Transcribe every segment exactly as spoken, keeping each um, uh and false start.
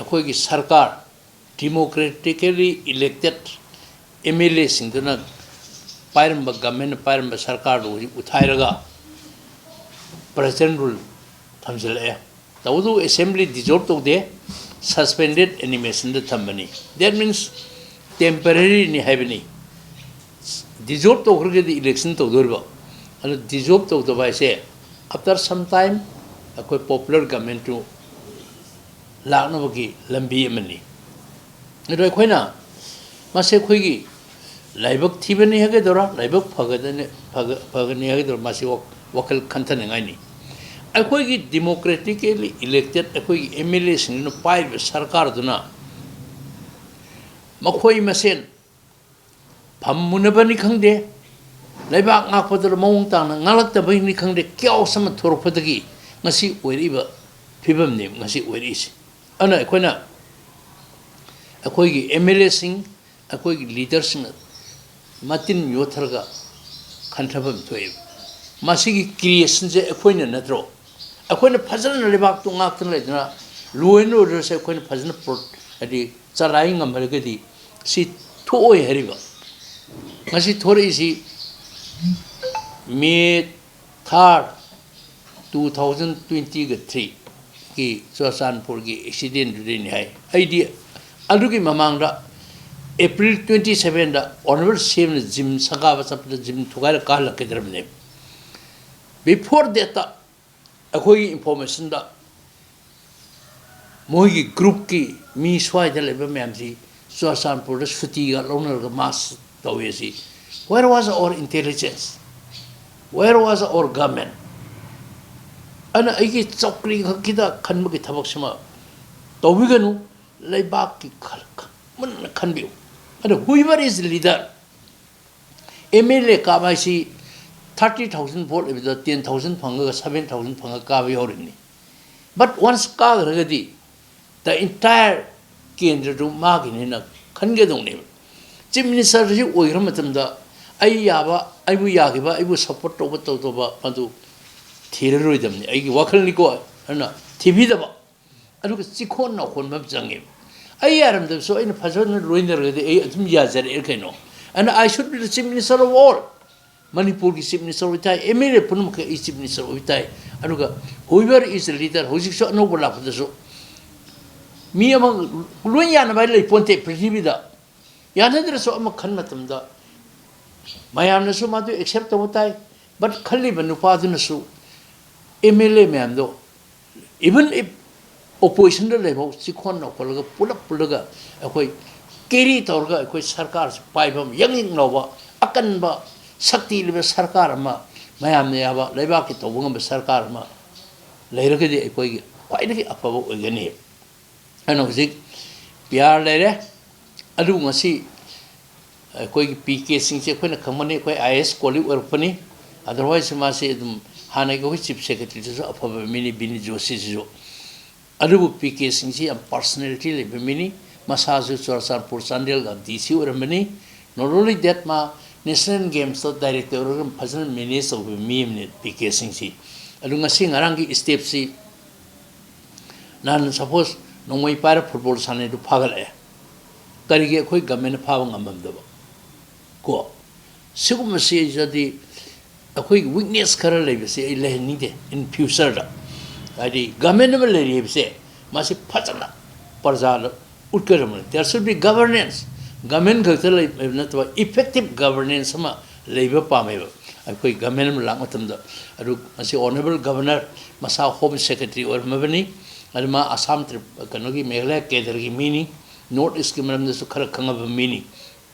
ꯑꯩꯈꯣꯏꯒꯤ ꯁꯔꯀꯥꯔ, democratically elected M L Aꯁꯤꯡꯗꯨꯅ ꯄꯥꯏꯔꯝꯕ, ꯒꯃꯦꯟꯅ ꯄꯥꯏꯔꯝꯕ ꯁꯔꯀꯥꯔꯗꯨ ꯍꯧꯖꯤꯛ ꯎꯊꯥꯏꯔꯒ President Rule ꯊꯝꯖꯤꯜꯂꯛꯑꯦ꯫ ꯇꯧꯕꯇꯕꯨ Assembly dissolve ꯇꯧꯗꯦ, suspended animationꯗ ꯊꯝꯕꯅꯤ꯫ That means temporaryꯅꯤ ꯍꯥꯏꯕꯅꯤ꯫ Dissolve ꯇꯧꯈ꯭ꯔꯒꯗꯤ election ꯇꯧꯗꯣꯔꯤꯕ꯫ ꯑꯗꯨ dissolve ꯇꯧꯗꯕ ꯍꯥꯏꯁꯦ, after some time ꯑꯩꯈꯣꯏ popular governmentꯇꯨ ꯂꯥꯛꯅꯕꯒꯤ ꯂꯝꯕꯤ ꯑꯃꯅꯤ꯫ ꯑꯗꯣ ꯑꯩꯈꯣꯏꯅ ꯃꯁꯤ ꯑꯩꯈꯣꯏꯒꯤ ꯂꯥꯏꯕꯛ ꯊꯤꯕꯅꯤ ꯍꯥꯏꯒꯗꯧꯔꯥ, ꯂꯥꯏꯕꯛ ꯐꯒꯗꯅꯤ, ꯐꯒ-, ꯐꯒꯅꯤ ꯍꯥꯏꯒꯗꯧꯔꯥ, ꯃꯁꯤ ꯋꯥ-, ꯋꯥꯈꯜ ꯈꯟꯊꯅꯤꯡꯉꯥꯏꯅꯤ꯫ ꯑꯩꯈꯣꯏꯒꯤ democratically elected ꯑꯩꯈꯣꯏꯒꯤ M L Aꯁꯤꯡꯗꯨꯅ ꯄꯥꯏꯔꯤꯕ ꯁꯔꯀꯥꯔꯗꯨꯅ ꯃꯈꯣꯏ ꯃꯁꯦꯟ ꯐꯝꯃꯨꯅꯕꯅꯤ ꯈꯪꯗꯦ, ꯂꯩꯕꯥꯛ ꯉꯥꯛꯄꯗ ꯃꯑꯣꯡ ꯇꯥꯅ ꯉꯥꯛꯂꯛꯇꯕꯅꯤ ꯈꯪꯗꯦ, chaos ꯑꯃ ꯊꯣꯔꯛꯄꯗꯒꯤ ꯉꯁꯤ ꯑꯣꯏꯔꯛꯏꯕ ꯐꯤꯕꯝꯅꯤ ꯉꯁꯤ ꯑꯣꯏꯔꯛꯏꯁꯦ꯫ ꯑꯗꯨꯅ ꯑꯩꯈꯣꯏꯅ, ꯑꯩꯈꯣꯏꯒꯤ M L Aꯁꯤꯡ, ꯑꯩꯈꯣꯏꯒꯤ leaderꯁꯤꯡꯅ ꯃꯇꯤꯟ ꯌꯣꯠꯊꯔꯒ ꯈꯟꯊꯕ ꯑꯃ ꯊꯣꯛꯑꯦꯕ꯫ ꯃꯁꯤꯒꯤ creationꯁꯦ ꯑꯩꯈꯣꯏꯅ ꯅꯠꯇ꯭ꯔꯣ? ꯑꯩꯈꯣꯏꯅ ꯐꯖꯅ ꯂꯩꯕꯥꯛꯇꯨ ꯉꯥꯛꯇꯨꯅ ꯂꯩꯗꯅ, law and orderꯁꯦ ꯑꯩꯈꯣꯏꯅ ꯐꯖꯅ pro-, ꯍꯥꯏꯗꯤ ꯆꯂꯥꯏ ꯉꯝꯃꯔꯒꯗꯤ ꯁꯤ ꯊꯣꯛꯑꯣꯏ ꯍꯥꯏꯔꯤꯕ꯫ ꯉꯁꯤ ꯊꯣꯔꯛꯏꯁꯤ May third, two thousand twenty-threeꯒꯤ ꯆꯨꯔꯆꯥꯟꯄꯨꯔꯒꯤ accidentꯗꯨꯗꯩꯅꯤ ꯍꯥꯏ꯫ ꯑꯩꯗꯤ ꯑꯗꯨꯒꯤ ꯃꯃꯥꯡꯗ April twenty-sevenꯗ Honourable CMꯅ gym ꯁꯪꯒꯥꯕ ꯆꯠꯄꯗ gym ꯊꯨꯒꯥꯏꯔ ꯀꯥꯍꯜꯂꯛꯀꯗꯧꯔꯕꯅꯦꯕ꯫ Before thatꯇ ꯑꯩꯈꯣꯏꯒꯤ informationꯗ ꯃꯣꯏꯒꯤ groupꯀꯤ ꯃꯤ ꯁ꯭ꯋꯥꯏꯗ ꯂꯩꯕ ꯃꯌꯥꯝꯁꯤ ꯆꯨꯔꯆꯥꯟꯄꯨꯔꯗ ꯁꯨꯇꯤꯒ ꯂꯧꯅꯔꯒ march ꯇꯧꯋꯦ ꯁꯤ꯫ Where was our intelligence? Where was our government? ꯑꯗꯨꯅ ꯑꯩꯒꯤ ꯆꯧꯀ꯭ꯔꯤ ꯈꯛꯀꯤꯗ ꯈꯟꯕꯒꯤ ꯊꯕꯛꯁꯤꯃ ꯇꯧꯕꯤꯒꯅꯨ, ꯂꯩꯕꯥꯛꯀꯤ ꯈꯜ-, ꯈ-, ꯃꯨꯟꯅ ꯈꯟꯕꯤꯌꯨ꯫ ꯑꯗꯨ whoever is leader, M L A ꯀꯥꯕ ꯍꯥꯏꯁꯤ thirty thousand vote ꯂꯩꯕꯗ ten thousand ꯐꯪꯉꯒ seven thousand ꯐꯪꯉꯒ ꯀꯥꯕ ꯌꯥꯎꯔꯤꯕꯅꯤ꯫ But once ꯀꯥꯈ꯭ꯔꯒꯗꯤ the entire ꯀꯦꯟꯗ꯭ꯔꯗꯨ ꯃꯥꯒꯤꯅꯦꯅ ꯈꯟꯒꯗꯧꯅꯦꯕ꯫ Chief Ministerꯁꯤ ꯑꯣꯏꯈ꯭ꯔ ꯃꯇꯝꯗ ꯑꯩ ꯌꯥꯕ, ꯑꯩꯕꯨ ꯌꯥꯈꯤꯕ, ꯑꯩꯕꯨ support ꯇꯧꯕ ꯇꯧꯗꯕ ꯃꯗꯨ ꯊꯤꯔꯔꯣꯏꯗꯕꯅꯤ꯫ ꯑꯩꯒꯤ ꯋꯥꯈꯜꯅꯤꯀꯣ, ꯑꯗꯨꯅ ꯊꯤꯕꯤꯗꯕ꯫ ꯑꯗꯨꯒ ꯆꯤꯈꯣꯟ ꯅꯥꯎꯈꯣꯟꯕ ꯑꯃ ꯆꯪꯉꯦꯕ꯫ ꯑꯩ ꯌꯥꯔꯝꯗꯕꯁꯨ ꯑꯩꯅ ꯐꯖꯅ ꯂꯣꯏꯅꯔꯒꯗꯤ ꯑꯩ ꯑꯗꯨꯝ ꯌꯥꯖꯔꯛꯑꯦ ꯀꯩꯅꯣ꯫ And I should be the chief minister of all. ꯃꯅꯤꯄꯨꯔꯒꯤ chief minister ꯑꯣꯏꯇꯥꯏ, M L A ꯄꯨꯝꯅꯃꯛꯀꯤ ꯑꯩ chief minister ꯑꯣꯏꯇꯥꯏ꯫ ꯑꯗꯨꯒ whoever is the leader, ꯍꯧꯖꯤꯛꯁꯨ ꯑꯅꯧꯕ ꯂꯥꯛꯄꯗꯁꯨ ꯃꯤ ꯑꯃ ꯂꯣꯏ ꯌꯥꯅꯕ ꯍꯥꯏ ꯂꯩ ꯄꯣꯟꯇꯦ ꯄ꯭ꯔꯤꯊꯤꯕꯤꯗ꯫ ꯌꯥꯅꯗ꯭ꯔꯁꯨ ꯑꯃ ꯈꯟ ꯃꯇꯝꯗ ꯃꯌꯥꯝꯅꯁꯨ ꯃꯗꯨ accept ꯇꯧꯕ ꯇꯥꯏ꯫ But ꯈꯜꯂꯤꯕ ꯅꯨꯄꯥꯗꯨꯅꯁꯨ M L A ꯃꯌꯥꯝꯗꯣ, even if oppositionꯗ ꯂꯩꯐꯥꯎ ꯆꯤꯈꯣꯟ ꯅꯧꯈꯠꯂꯒ ꯄꯨꯂꯞ ꯄꯨꯜꯂꯒ ꯑꯩꯈꯣꯏ carry ꯇꯧꯔꯒ ꯑꯩꯈꯣꯏ ꯁꯔꯀꯥꯔꯁꯤ ꯄꯥꯏꯕ ꯑꯃ, ꯌꯪ ꯌꯪ ꯂꯥꯎꯕ ꯑꯀꯟꯕ ꯁꯛꯇꯤ ꯂꯩꯕ ꯁꯔꯀꯥꯔ ꯑꯃ ꯃꯌꯥꯝꯅ ꯌꯥꯕ ꯂꯩꯕꯥꯛꯀꯤ ꯇꯧꯕ ꯉꯝꯕ ꯁꯔꯀꯥꯔ ꯑꯃ ꯂꯩꯔꯒꯗꯤ ꯑꯩꯈꯣꯏꯒꯤ ꯈ꯭ꯋꯥꯏꯗꯒꯤ ꯑꯐꯕ ꯑꯣꯏꯒꯅꯤ꯫ ꯑꯗꯨꯅ ꯍꯧꯖꯤꯛ P R ꯂꯩꯔꯦ꯫ ꯑꯗꯨꯕꯨ ꯉꯁꯤ ꯑꯩꯈꯣꯏꯒꯤ P K ꯁꯤꯡꯁꯦ ꯑꯩꯈꯣꯏꯅ ꯈꯪꯕꯅꯤ, ꯑꯩꯈꯣꯏ I A S colleague ꯑꯣꯏꯔꯛꯄꯅꯤ꯫ Otherwise ꯃꯥꯁꯤ ꯑꯗꯨꯝ ꯍꯥꯟꯅꯒꯤ ꯑꯩꯈꯣꯏ chief secretaryꯗꯨꯁꯨ ꯑꯐꯕ ꯃꯤꯅꯤ, ꯕꯤꯅꯤ ꯖꯣꯁꯤꯁꯤꯁꯨ꯫ ꯑꯗꯨꯕꯨ PK ꯁꯤꯡꯁꯤ ꯌꯥꯝ personality ꯂꯩꯕ ꯃꯤꯅꯤ꯫ ꯃꯁꯥꯁꯨ Churachandpur ꯆꯥꯟꯗꯦꯜꯒ D C ꯑꯣꯏꯔꯝꯕꯅꯤ꯫ Not only that, ꯃꯥ National Gamesꯇ director ꯑꯣꯏꯔꯒ ꯐꯖꯅ manage ꯇꯧꯕ ꯃꯤ ꯑꯃꯅꯤ P K ꯁꯤꯡꯁꯤ꯫ ꯑꯗꯨ ꯉꯁꯤ ꯉꯔꯥꯡꯒꯤ stepꯁꯤ, ꯅꯍꯥꯟ suppose ꯅꯣꯡꯃꯩ ꯄꯥꯏꯔ football ꯁꯥꯟꯅꯩꯗꯨ ꯐꯥꯒꯠꯂꯛꯑꯦ꯫ ꯀꯔꯤꯒꯤ ꯑꯩꯈꯣꯏ governmentꯅ ꯐꯥꯕ ꯉꯝꯃꯝꯗꯕ? ꯀꯣ, ꯁꯤꯒꯨꯝꯕꯁꯤꯗꯗꯤ ꯑꯩꯈꯣꯏꯒꯤ weakness ꯈꯔ ꯂꯩꯕꯁꯦ ꯑꯩ ꯂꯩꯍꯟꯅꯤꯡꯗꯦ in futureꯗ꯫ ꯍꯥꯏꯗꯤ government ꯑꯃ ꯂꯩꯔꯤꯕꯁꯦ, ꯃꯁꯤ ꯐꯖꯅ ꯄ꯭ꯔꯖꯥꯗ ꯎꯠꯀꯗꯕꯅꯤ꯫ There should be governance꯫ Government ꯈꯛꯇ ꯂꯩꯕ ꯅꯠꯇꯕ effective governance ꯑꯃ ꯂꯩꯕ ꯄꯥꯝꯃꯦꯕ꯫ ꯑꯩꯈꯣꯏ government ꯑꯃ ꯂꯥꯛ ꯃꯇꯝꯗ, ꯑꯗꯨ ꯉꯁꯤ honourable governor ꯃꯁꯥ home secretary ꯑꯣꯏꯔꯝꯃꯕꯅꯤ꯫ ꯑꯗꯨ ꯃꯥ ꯑꯁꯥꯝ ꯇ꯭ꯔꯤꯞ-, ꯀꯩꯅꯣꯒꯤ ꯃꯦꯘꯥꯂꯌ ꯀꯦꯗꯔꯒꯤ ꯃꯤꯅꯤ, North Eastꯀꯤ ꯃꯔꯝꯗꯁꯨ ꯈꯔ ꯈꯪꯉꯕ ꯃꯤꯅꯤ꯫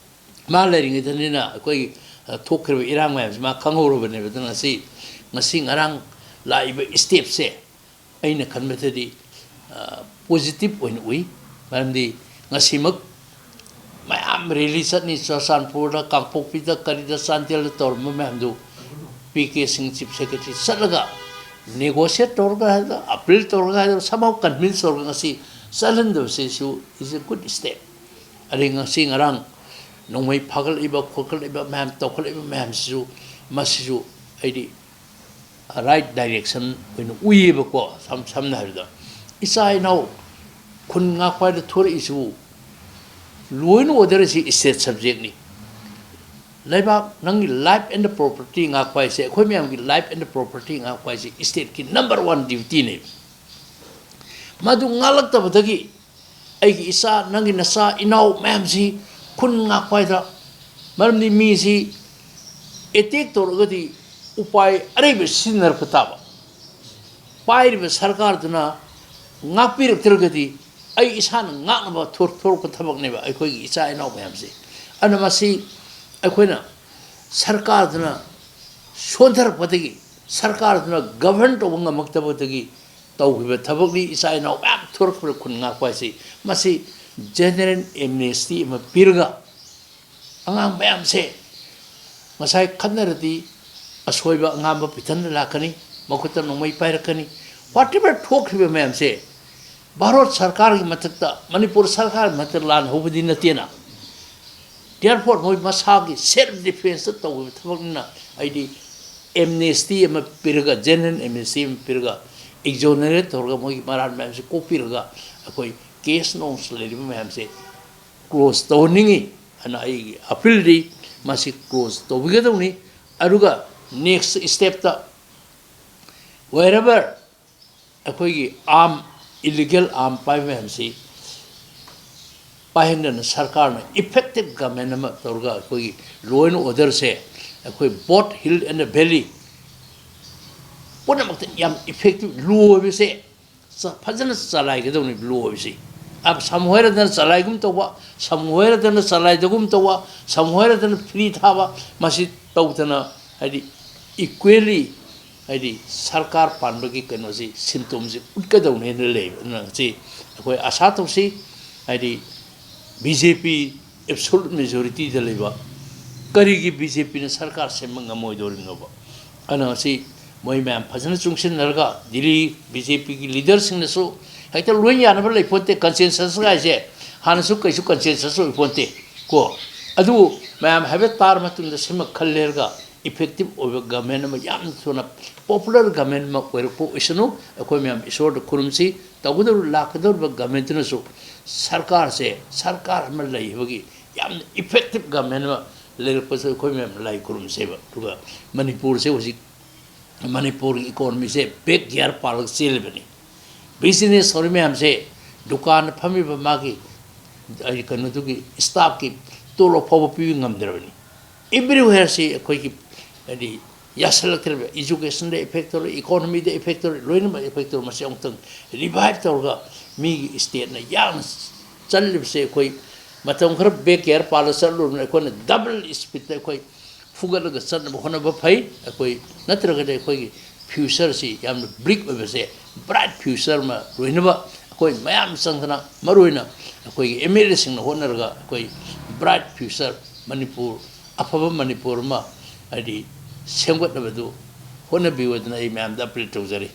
ꯃꯥ ꯂꯩꯔꯤꯉꯩꯗꯅꯤꯅ ꯑꯩꯈꯣꯏꯒꯤ, ꯑ, ꯊꯣꯛꯈ꯭ꯔꯤꯕ ꯏꯔꯥꯡ ꯃꯌꯥꯝꯁꯦ ꯃꯥ ꯈꯪꯍꯧꯔꯕꯅꯦꯕ꯫ ꯑꯗꯨꯅ ꯉꯁꯤ, ꯉꯁꯤ ꯉꯔꯥꯡ ꯂꯥꯛꯏꯕ stepꯁꯦ ꯑꯩꯅ ꯈꯟꯕꯗꯗꯤ, ꯑ, positive ꯑꯣꯏꯅ ꯎꯏ꯫ ꯃꯔꯝꯗꯤ ꯉꯁꯤꯃꯛ ꯃꯌꯥꯝ rally ꯆꯠꯅꯤ, ꯆꯨꯔꯆꯥꯟꯄꯨꯔꯗ, ꯀꯥꯡꯄꯣꯛꯄꯤꯗ, ꯀꯔꯤꯗ, ꯆꯥꯟꯗꯦꯜꯗ ꯇꯧꯔꯝꯕ ꯃꯌꯥꯝꯗꯨ P K ꯁꯤꯡ chief secretary ꯆꯠꯂꯒ negotiate ꯇꯧꯔꯒ ꯍꯥꯏꯗ, appeal ꯇꯧꯔꯒ ꯍꯥꯏꯗ, somehow convince ꯇꯧꯔꯒ ꯉꯁꯤ ꯆꯠꯍꯟꯗꯕꯁꯤꯁꯨ is a good step꯫ ꯑꯗꯩ ꯉꯁꯤ ꯉꯔꯥꯡ ꯅꯣꯡꯃꯩ ꯐꯥꯒꯠꯂꯛꯏꯕ, ꯈꯣꯠꯀꯠꯂꯛꯏꯕ ꯃꯌꯥꯝ, ꯇꯧꯈꯠꯂꯛꯏꯕ ꯃꯌꯥꯝꯁꯤꯁꯨ, ꯃꯁꯤꯁꯨ ꯑꯩꯗꯤ right direction ꯑꯣꯏꯅ ꯎꯏꯌꯦꯕꯀꯣ꯫ ꯁꯝ-, ꯁꯝꯅ ꯍꯥꯏꯔꯕꯗ, ꯏꯆꯥ ꯏꯅꯥꯎ ꯈꯨꯟ ꯉꯥꯛꯄ ꯍꯥꯏꯗ ꯊꯣꯔꯛꯏꯁꯤꯕꯨ, ꯂꯣꯏꯅ ꯑꯣꯏꯗꯣꯔꯤꯁꯤ state subjectꯅꯤ꯫ ꯂꯩꯕꯥꯛ, ꯅꯪꯒꯤ life and property ꯉꯥꯛꯄ ꯍꯥꯏꯁꯦ, ꯑꯩꯈꯣꯏ ꯃꯌꯥꯝꯒꯤ life and property ꯉꯥꯛꯄ ꯍꯥꯏꯁꯦ stateꯀꯤ number one dutyꯅꯦꯕ꯫ ꯃꯗꯨ ꯉꯥꯛꯂꯛꯇꯕꯗꯒꯤ ꯑꯩꯒꯤ ꯏꯆꯥ, ꯅꯪꯒꯤ ꯅꯆꯥ ꯏꯅꯥꯎ ꯃꯌꯥꯝꯁꯤ ꯈꯨꯟ ꯉꯥꯛꯄ ꯍꯥꯏꯗ, ꯃꯔꯝꯗꯤ ꯃꯤꯁꯤ attack ꯇꯧꯔꯒꯗꯤ ꯎꯄꯥꯏ ꯑꯔꯩꯕ ꯁꯤꯖꯤꯟꯅꯔꯛꯄ ꯇꯥꯕ꯫ ꯄꯥꯏꯔꯤꯕ ꯁꯔꯀꯥꯔꯗꯨꯅ ꯉꯥꯛꯄꯤꯔꯛꯇ꯭ꯔꯒꯗꯤ ꯑꯩ ꯏꯁꯥꯅ ꯉꯥꯛꯅꯕ ꯊꯣꯔꯛꯄ ꯊꯕꯛꯅꯦꯕ ꯑꯩꯈꯣꯏꯒꯤ ꯏꯆꯥ ꯏꯅꯥꯎ ꯃꯌꯥꯝꯁꯦ꯫ ꯑꯗꯨꯅ ꯃꯁꯤ ꯑꯩꯈꯣꯏꯅ ꯁꯔꯀꯥꯔꯗꯨꯅ ꯁꯣꯟꯊꯔꯛꯄꯗꯒꯤ, ꯁꯔꯀꯥꯔꯗꯨꯅ govern ꯇꯧꯕ ꯉꯝꯃꯛꯇꯕꯗꯒꯤ ꯇꯧꯈꯤꯕ ꯊꯕꯛꯅꯤ꯫ ꯏꯆꯥ ꯏꯅꯥꯎ ꯃꯌꯥꯝ ꯊꯣꯔꯛꯄꯗ ꯈꯨꯟ ꯉꯥꯛꯄ ꯍꯥꯏꯁꯤ, ꯃꯁꯤ general amnesty ꯑꯃ ꯄꯤꯔꯒ ꯑꯉꯥꯡ ꯃꯌꯥꯝꯁꯦ ꯉꯁꯥꯏ ꯈꯠꯅꯔꯗꯤ ꯑꯁꯣꯏꯕ ꯑꯉꯥꯡꯕ ꯄꯤꯊꯟꯗ ꯂꯥꯛꯀꯅꯤ, ꯃꯈꯨꯠꯇ ꯅꯣꯡꯃꯩ ꯄꯥꯏꯔꯛꯀꯅꯤ꯫ Whatever ꯊꯣꯛꯈ꯭ꯔꯤꯕ ꯃꯌꯥꯝꯁꯦ ꯚꯥꯔꯠ ꯁꯔꯀꯥꯔꯒꯤ ꯃꯊꯛꯇ, ꯃꯅꯤꯄꯨꯔ ꯁꯔꯀꯥꯔꯒꯤ ꯃꯊꯛꯇ ꯂꯥꯟ ꯍꯧꯕꯗꯤ ꯅꯠꯇꯦꯅ꯫ Therefore ꯃꯣꯏ ꯃꯁꯥꯒꯤ self defenceꯇ ꯇꯧꯈꯤꯕ ꯊꯕꯛꯅꯤꯅ ꯑꯩꯗꯤ amnesty ꯑꯃ ꯄꯤꯔꯒ, general amnesty ꯑꯃ ꯄꯤꯔꯒ, exonerate ꯇꯧꯔꯒ ꯃꯣꯏꯒꯤ ꯃꯔꯥꯜ ꯃꯌꯥꯝꯁꯦ ꯀꯣꯛꯄꯤꯔꯒ ꯑꯩꯈꯣꯏ case ꯅꯣꯡꯁ ꯂꯩꯔꯤꯕ ꯃꯌꯥꯝꯁꯦ close ꯇꯧꯍꯟꯅꯤꯡꯉꯤ ꯍꯥꯏꯅ ꯑꯩꯒꯤ appealꯗꯤ꯫ ꯃꯁꯤ close ꯇꯧꯕꯤꯒꯗꯧꯅꯤ꯫ ꯑꯗꯨꯒ next stepꯇ wherever ꯑꯩꯈꯣꯏꯒꯤ arm, illegal arm ꯄꯥꯏꯕ ꯃꯌꯥꯝꯁꯤ ꯄꯥꯏꯍꯟꯗꯅ ꯁꯔꯀꯥꯔꯅ effective government ꯑꯃ ꯇꯧꯔꯒ ꯑꯩꯈꯣꯏꯒꯤ law and orderꯁꯦ ꯑꯩꯈꯣꯏ both hill and valley ꯄꯨꯝꯅꯃꯛꯇ ꯌꯥꯝ effective law ꯑꯣꯏꯕꯁꯦ ꯆ-, ꯐꯖꯅ ꯆꯂꯥꯏꯒꯗꯧꯅꯤ law ꯍꯥꯏꯕꯁꯤ꯫ ꯑ, ꯁꯃꯨ ꯍꯥꯏꯔꯗꯅ ꯆꯂꯥꯏꯒꯨꯝ ꯇꯧꯕ, ꯁꯃꯨ ꯍꯥꯏꯔꯗꯅ ꯆꯂꯥꯏꯗꯒꯨꯝ ꯇꯧꯕ, ꯁꯃꯨ ꯍꯥꯏꯔꯗꯅ free ꯊꯥꯕ, ꯃꯁꯤ ꯇꯧꯗꯅ, ꯍꯥꯏꯗꯤ, equally, ꯍꯥꯏꯗꯤ, ꯁꯔꯀꯥꯔ ꯄꯥꯟꯕꯒꯤ ꯀꯩꯅꯣꯁꯤ, symptomꯁꯤ ꯎꯠꯀꯗꯧꯅꯦꯅ ꯂꯩꯕ꯫ ꯑꯗꯨꯅ ꯉꯁꯤ ꯑꯩꯈꯣꯏ ꯑꯁꯥ ꯇꯧꯁꯤ, ꯍꯥꯏꯗꯤ, BJP absolute majorityꯗ ꯂꯩꯕ, ꯀꯔꯤꯒꯤ BJPꯅ ꯁꯔꯀꯥꯔ ꯁꯦꯝꯕ ꯉꯝꯃꯣꯏꯗꯧꯔꯤꯕꯅꯣꯕ? ꯑꯗꯨꯅ ꯉꯁꯤ ꯃꯣꯏ ꯃꯌꯥꯝ ꯐꯖꯅ ꯆꯨꯡꯁꯤꯟꯅꯔꯒ ꯗꯤꯜꯂꯤ BJPꯒꯤ leaderꯁꯤꯡꯅꯁꯨ ꯍꯦꯛꯇ ꯂꯣꯏ ꯌꯥꯅꯕ ꯂꯩꯄꯣꯟꯇꯦ꯫ Consensus ꯍꯥꯏꯁꯦ ꯍꯥꯟꯅꯁꯨ ꯀꯩꯁꯨ consensus ꯑꯣꯏꯄꯣꯟꯇꯦ ꯀꯣ꯫ ꯑꯗꯨꯕꯨ ꯃꯌꯥꯝ ꯍꯥꯏꯐꯦꯠ ꯇꯥꯔ ꯃꯇꯨꯡꯗ ꯁꯤꯃ ꯈꯜꯂꯦꯔꯒ ꯏꯐꯦꯛꯇꯤꯞ ꯑꯣꯏꯕ ꯒꯃꯦꯟ ꯑꯃ, ꯌꯥꯝ ꯊꯨꯅ ꯄꯣꯄꯨꯂꯔ ꯒꯃꯦꯟ ꯑꯃ ꯑꯣꯏꯔꯛꯄ ꯑꯣꯏꯁꯅꯨ꯫ ꯑꯩꯈꯣꯏ ꯃꯌꯥꯝ ꯏꯁꯣꯔꯗ ꯈꯨꯔꯨꯝꯁꯤ꯫ ꯇꯧꯒꯗꯧꯔꯤꯕ, ꯂꯥꯛꯀꯗꯧꯔꯤꯕ ꯒꯃꯦꯟꯗꯨꯅꯁꯨ ꯁꯔꯀꯥꯔꯁꯦ ꯁꯔꯀꯥꯔ ꯑꯃ ꯂꯩꯕꯒꯤ ꯌꯥꯝꯅ ꯏꯐꯦꯛꯇꯤꯞ ꯒꯃꯦꯟ ꯑꯃ ꯂꯩꯔꯛꯄꯁꯨ ꯑꯩꯈꯣꯏ ꯃꯌꯥꯝ ꯂꯥꯏ ꯈꯨꯔꯨꯝꯁꯦꯕ꯫ ꯑꯗꯨꯒ ꯃꯅꯤꯄꯨꯔꯁꯦ ꯍꯧꯖꯤꯛ, ꯃꯅꯤꯄꯨꯔꯒꯤ ꯏꯀꯣꯅꯣꯃꯤꯁꯦ ꯕꯦꯛ ꯒꯤꯌꯥꯔ ꯄꯥꯜꯂꯒ ꯆꯦꯜꯂꯤꯕꯅꯤ꯫ ꯕꯤꯖꯤꯅꯦꯁ ꯇꯧꯔꯤ ꯃꯌꯥꯝꯁꯦ, ꯗꯨꯀꯥꯟꯗ ꯐꯝꯃꯤꯕ ꯃꯥꯒꯤ, ꯑꯩ, ꯀꯩꯅꯣꯗꯨꯒꯤ ꯁ꯭ꯇꯥꯐꯀꯤ ꯇꯣꯂꯣꯞ ꯐꯥꯎꯕ ꯄꯤꯕ ꯉꯝꯗ꯭ꯔꯕꯅꯤ꯫ ꯑꯦꯕ꯭ꯔꯤꯋꯦꯌꯔꯁꯤ ꯑꯩꯈꯣꯏꯒꯤ, ꯍꯥꯏꯗꯤ, ꯌꯥꯁꯜꯂꯛꯇ꯭ꯔꯦꯕ꯫ ꯏꯖꯨꯀꯦꯁꯟꯗ ꯏꯐꯦꯛ ꯇꯧꯔꯦ, ꯏꯀꯣꯅꯣꯃꯤꯗ ꯏꯐꯦꯛ ꯇꯧꯔꯦ, ꯂꯣꯏꯅꯃꯛ ꯏꯐꯦꯛ ꯇꯧꯔꯦ꯫ ꯃꯁꯤ ꯑꯃꯨꯛꯇꯪ ꯔꯤꯚꯥꯏꯚ ꯇꯧꯔꯒ ꯃꯤꯒꯤ ꯁ꯭ꯇꯦꯠꯅ ꯌꯥꯝꯅ ꯆꯠꯂꯤꯕꯁꯦ ꯑꯩꯈꯣꯏ ꯃꯇꯝ ꯈꯔ ꯕꯦꯛ ꯒꯤꯌꯥꯔ ꯄꯥꯜꯂ ꯆꯠꯂꯨꯔꯕꯅꯤꯅ ꯑꯩꯈꯣꯏꯅ ꯗꯕꯜ ꯁ꯭ꯄꯤꯠꯇ ꯑꯩꯈꯣꯏ ꯐꯨꯒꯠꯂꯒ ꯆꯠꯅꯕ ꯍꯣꯠꯅꯕ ꯐꯩ꯫ ꯑꯩꯈꯣꯏ ꯅꯠꯇ꯭ꯔꯒꯗꯤ ꯑꯩꯈꯣꯏꯒꯤ ꯐ꯭ꯌꯨꯆꯔꯁꯤ ꯌꯥꯝꯅ ꯕ꯭ꯂꯤꯛ ꯑꯣꯏꯕꯁꯦ, ꯕ꯭ꯔꯥꯏꯠ ꯐ꯭ꯌꯨꯆꯔ ꯑꯃ ꯂꯣꯏꯅꯕ ꯑꯩꯈꯣꯏ ꯃꯌꯥꯝ ꯆꯪꯗꯅ, ꯃꯔꯨꯑꯣꯏꯅ ꯑꯩꯈꯣꯏꯒꯤ ꯑꯦꯝ ꯑꯦꯜ ꯑꯦꯁꯤꯡꯅ ꯍꯣꯠꯅꯔꯒ ꯑꯩꯈꯣꯏ ꯕ꯭ꯔꯥꯏꯠ ꯐ꯭ꯌꯨꯆꯔ, ꯃꯅꯤꯄꯨꯔ, ꯑꯐꯕ ꯃꯅꯤꯄꯨꯔ ꯑꯃ, ꯍꯥꯏꯗꯤ, ꯁꯦꯝꯒꯠꯅꯕꯗꯨ ꯍꯣꯠꯅꯕꯤꯌꯨ ꯍꯥꯏꯗꯅ ꯑꯩ ꯃꯌꯥꯝꯗ ꯑꯄꯤꯜ ꯇꯧꯖꯔꯤ꯫